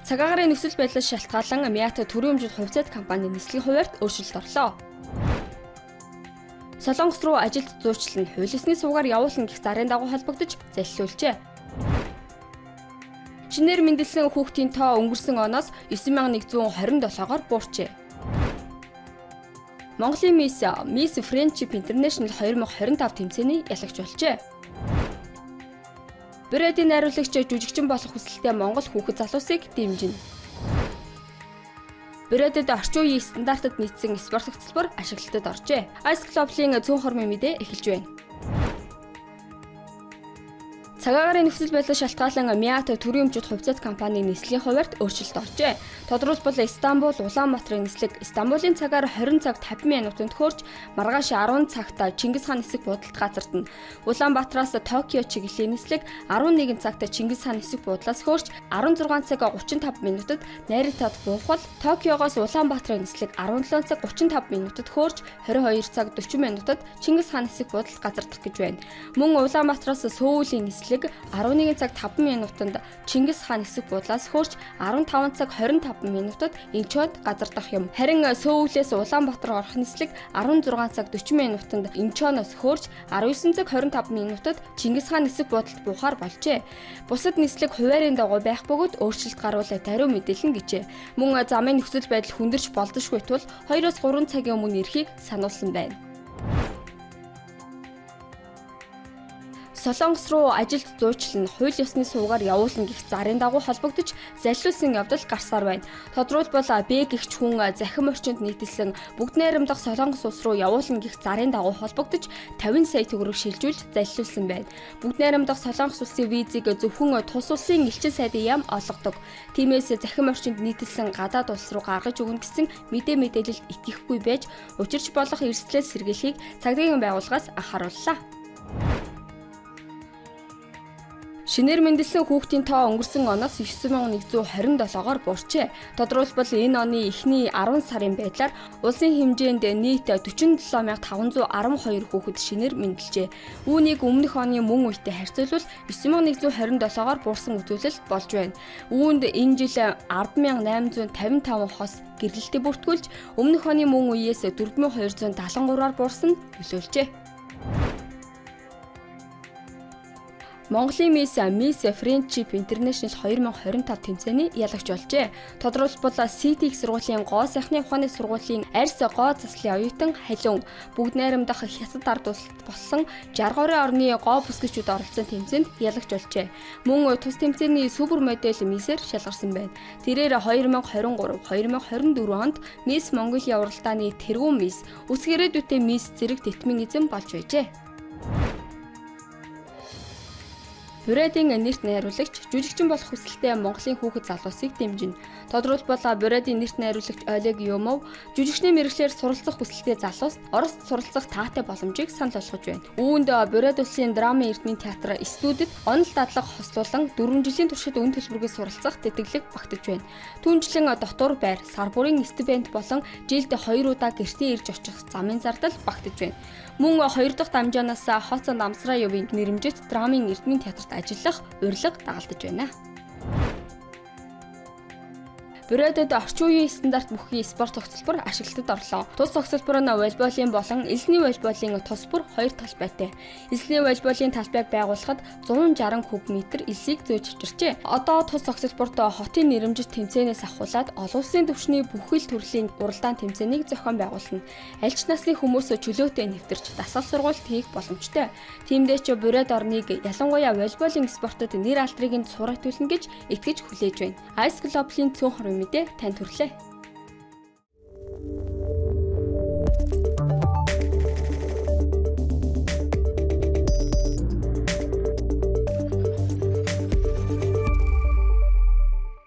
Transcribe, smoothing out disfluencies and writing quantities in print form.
Цагаагаар нөхцөл байдлаас шалтгаалan Miata төрийн өмчт хувьцаат компани нислэгийн хуваарьт өөрчлөлт орлоо. Солонгос руу ажилд зуучлал нь хууль ёсны суугаар явуулна гэх зарын дагуу холбогдож залилуулжээ. Шинээр мэндэлсэн хүүхдийн тоо өнгөрсөн оноос 9127-оор буурчээ. Монголын Miss Friendship International 2025 тэмцээний ялагч болжээ. Брэдийн найруулагч жүжигчин болох хүсэлтэй монгол хүүхэд залуусыг дэмжинэ. Брэдэд орчин үеийн стандартад нийцсэн спорт хөтөлбөр ашиглалтад оржээ. Ice Global-ийн цөөн хормын мэдээ эхэлж байна. Цагаагаар нөхцөл байдлаас шалтгаалan Miata төрийн өмчт хувьцаат компани нислэгийн хуваарьт өөрчлөлт оржээ. Тодорхойлбол Истанбул Улаанбаатарын нислэг Истанбулын цагаар 20 цаг 50 минутанд хөөрч маргааш 10 цагт Чингис хаан нисэх буудалд газардна. Улаанбаатараас Токио чиглэлийн нислэг 11 цагт Чингис хаан нисэх буудлаас хөөрч 16 цаг 35 минутад Наритад буух бол Токиогоос Улаанбаатарын нислэг 17 цаг 35 минутад хөөрч 22 цаг 40 минутад Чингис хаан нисэх буудалд газардах гэж байна. Мөн Улаанбаатараас Сөүлийн нислэг 11 цаг 5 минутанд Чингис хаан нисэх буудлаас хөөрч 15 цаг 25 минутад Инчонд газардах юм. Харин Сөүлээс Улаанбаатар орох нислэг 16 цаг 40 минутанд Инчоноос хөөрч 19 цаг 25 минутад Чингис хаан нисэх буудалд буухаар болжээ. Бусад нислэг хуваарийн дагуу байх бөгөөд өөрчлөлт гарвал даруй мэдээлнэ гэжээ. Мөн замын нөхцөл байдал хүндэрч болзошгүй тул 2-3 цагийн өмнө ирэхийг сануулсан байна. Солонгос руу ажилд зуучлал нь хууль ёсны суугаар явуулна гэх зарын дагуу холбогдож залилуулсан явдал гарсаар байна. Тодорхойлбол Б гэгч хүн захим орчинд нийтэлсэн бүгд найрамдах Солонгос улс руу явуулна гэх зарын дагуу холбогдож 50 сая төгрөг шилжүүлж залилуулсан байна. Бүгд найрамдах Солонгос улсын визийг зөвхөн тус улсын элчин сайдын яам олгодог. Тиймээс захим орчинд нийтэлсэн гадаад улс руу гаргаж өгнө гэсэн мэдээ мэдээлэлд итгэхгүй байж учирч болох эрсдлээс сэргийлэхийг цагдаагийн байгууллагаас анхаарууллаа. Шинээр мэндэлсэн хүүхдийн тоо өнгөрсөн оноос 9127-оор буурчээ. Тодорхойлбол энэ оны эхний 10 сарын байдлаар улсын хэмжээнд нийт 47512 хүүхэд шинээр мэндэлжээ. Үүнийг өмнөх оны мөн үетэй харьцуулбал 9127-оор буурсан үзүүлэлт болж байна. Үүнд энэ жил 10855 хос гэрлэлтэд бүртгүүлж өмнөх оны мөн үеэс 4273-аар буурсан нөлөөлжээ. Монголын Miss Friendship International 2025 тэмцээний ялагч болжээ. Тодорхойлбол City их сургуулийн гоо сайхны ухааны сургуулийн арьс гоо заслын оюутан Халиун бүгд найрамдах Хятад ард улсад болсон 60 гаруй орны гоо бүсгүйчүүд оролцсон тэмцээнд ялагч болжээ. Мөн тус тэмцээний супер модель Миссээр шалгарсан байна. Тэрээр 2023, 2024 онд Miss Mongolia уралдааны тэргүүн Miss, үсэг ирээдүйтэй Miss зэрэг тэтмэн эзэн болж байжээ. Бурядын нэрт найруулагч жүжигчин болох хүсэлтэй Монголын хүүхэд залуусыг дэмжинэ. Тодорхойлбол Бурядын нэрт найруулагч Олег Юмов жүжигчний мэргэжлээр суралцах хүсэлтэй залууст Орост суралцах таатай боломжийг санал болгож байна. Үүнд Буряд улсын драмын эрдмийн театр студид онол дадлага хослуулан 4 жилийн туршид үн төлбөргүй суралцах тэтгэлэг багтаж байна. Түүнчлэн дотор байр, сар бүрийн стипенд болон жилд 2 удаа гэртээ ирж очих замын зардал багтаж байна. Мөн 2 дахь дамжаанаас Хоцон Дамсраевын нэрмжит драмын эрдмийн театрт ажиллах урилга дагалдаж байна. Бурядад орчин үеийн стандарт бүхий спорт зохицолбор ашиглалтад орлоо. Тус зохицолбор нь волейболын болон элсний волейболын тус бүр хоёр талбайтай. Элсний волейболын талбайг байгуулахад 160 куб метр элсийг зөөж авчирчээ. Одоо тус зохицолборт хотын нэрэмжит тэмцээнээс ахуулаад олон улсын түвшний бүхэл төрлийн уралдаан тэмцээнийг зохион байгуулна. Аль ч насны хүмүүс чөлөөтэй нэвтэрч дасгал сургуульд хийх боломжтой. Тиймдээ ч Буряд орныг ялангуяа волейболын спортод нэр алдрыг нь сурагтуулна гэж итгэж хүлээж байна. Ice Global-ийн цөөн хормын мэдээ танд хүрлээ.